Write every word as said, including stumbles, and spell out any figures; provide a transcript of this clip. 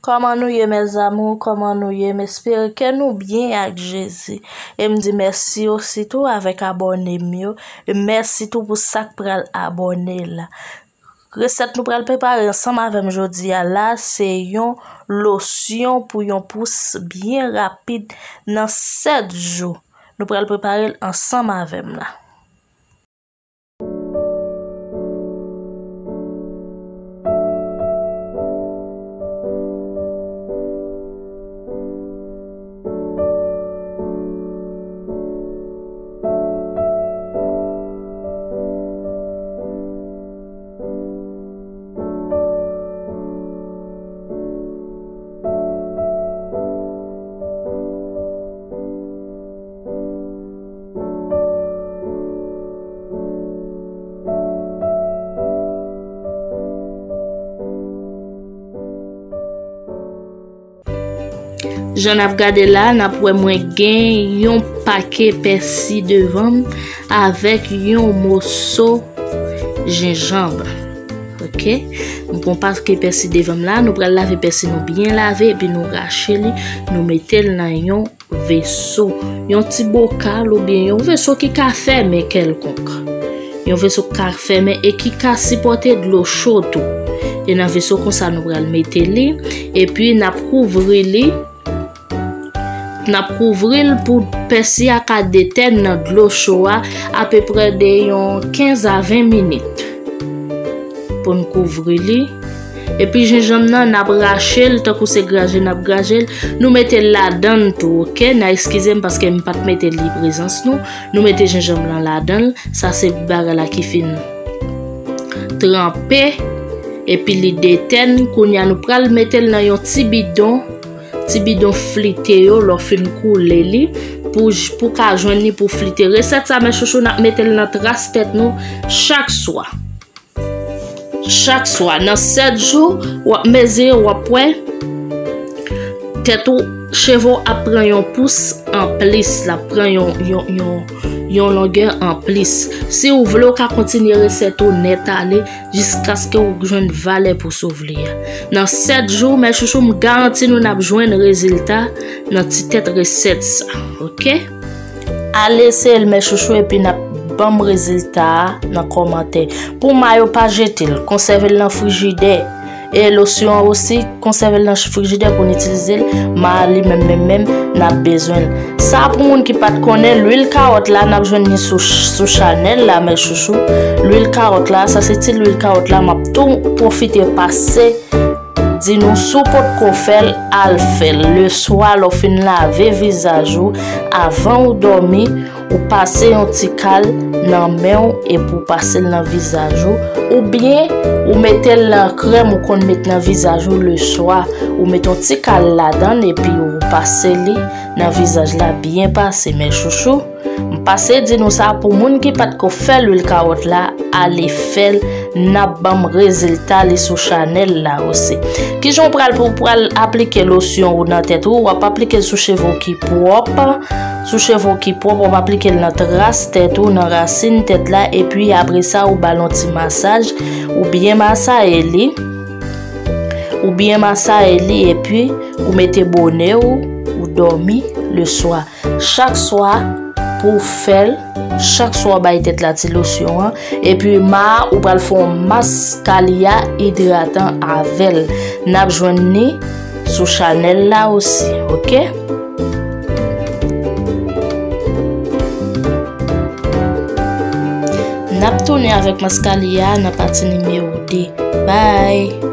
Kòman nou ye, mes amours? Kòman nou ye? M espere ke nou byen ak Jezi. E m di mèsi osi tou avèk abòne m yo. E mèsi tou pou sa k pral abòne la. Resèt nou pral prepare ansanm avè m jodi a la, se yon losyon pou yon pous byen rapid nan sèt jou. Nou pral prepare l ansanm avè m la. Jan n ap gade la, n ap wè mwen gen yon pake pèsi devan m avèk yon moso jenjanm. Ok? M pran pake pèsi devan m la, nou pral lave pèsi nou byen lave, epi nou rache li, nou mete l nan yon veso. Yon ti bokal oubyen yon veso ki ka fèmen kèlkonk. Yon veso ki ka fèmen e ki ka sipòte dlo cho tou. E nan veso konsa nou pral mete li, epi n ap kouvri li. N ap kouvri l pou pèsi a ka detèn nan dlo cho a, apeprè de yon kenz a ven minit. Pou n kouvri li. Epi jenjanm nan, n ap rache l, tankou se graje n ap graje l. Nou mete l ladan l tou, ok? N a eskize m paske m pa t mete li prezans nou. Nou mete jenjanm lan ladan l. Sa se bagay la ki fin tranpe. Epi li detèn. Kounye a, nou pral mete l nan yon ti bidon. Ti bidon flite yo, lè w fin koule li, pou, pou ka jwenn li pou flite. Resèt sa, mes chouchous, n ap mete l nan tras tèt nou chak swa. Chak swa, nan sèt jou, w ap mezire, w ap wè tèt ou, cheve w ap pran yon pous anplis, l ap pran yon, yon, yon, yon longè anplis. Si w vle, w ka kontinye resèt ou nèt ale jiskaske w jwenn valè pous ou vle a. Nan sèt jou, mes chouchous, m garanti nou n ap jwenn rezilta nan ti tèt resèt sa. Ok? Al eseye l, mes chouchous, epi n ap ban m rezilta a nan kòmantè. Pou ma yo, pa jete l, konsève l nan frijidè. E losyon an osi, konsève l nan frijidè pou n itilize l. Ma a li menm, menm, menm, n ap bezwen l. Sa pou moun ki pa t konnen, lwil kawòt la, n ap jwenn li sou, sou chanèl la, mes chouchous. Lwil kawòt la, sa se ti lwil kawòt la, m ap tou pwofite pase di nou, si w potko fè l, al fè l. Leswa, lè w fin lave vizaj ou, avan ou dòmi, ou pase yon ti kal nan men w epi w pase l nan vizaj ou. Oubyen, ou mete l nan krèm ou konn met nan vizaj ou leswa. Ou met yon ti kal ladan l epi ou pase li nan vizaj la byen pase, mes chouchous. M pase di nou sa pou moun ki pa t ko fè lwil kawòt la, ale fè l, n ap ban m rezilta li sou chanèl la osi. Kijan w pral pou w pral aplike losyon ou nan tèt ou, w ap aplike l sou cheve w ki pwòp, sou cheve w ki pwòp, w ap aplike l nan tras tèt ou, nan rasin tèt la, epi apre sa, ou ba l yon ti masaj, ou byen masaye li, ou byen masaye li, epi ou mete bone w, ou dòmi leswa. Chak swa pou w fè l, chak swa w bay tèt la ti losyon an, epi ma a ou pral fè yon maskalia idratan avè l. N ap jwenn ni sou chanèl la osi, ok? N ap tounen avèk maskalia nan pati nimewo de. Bye!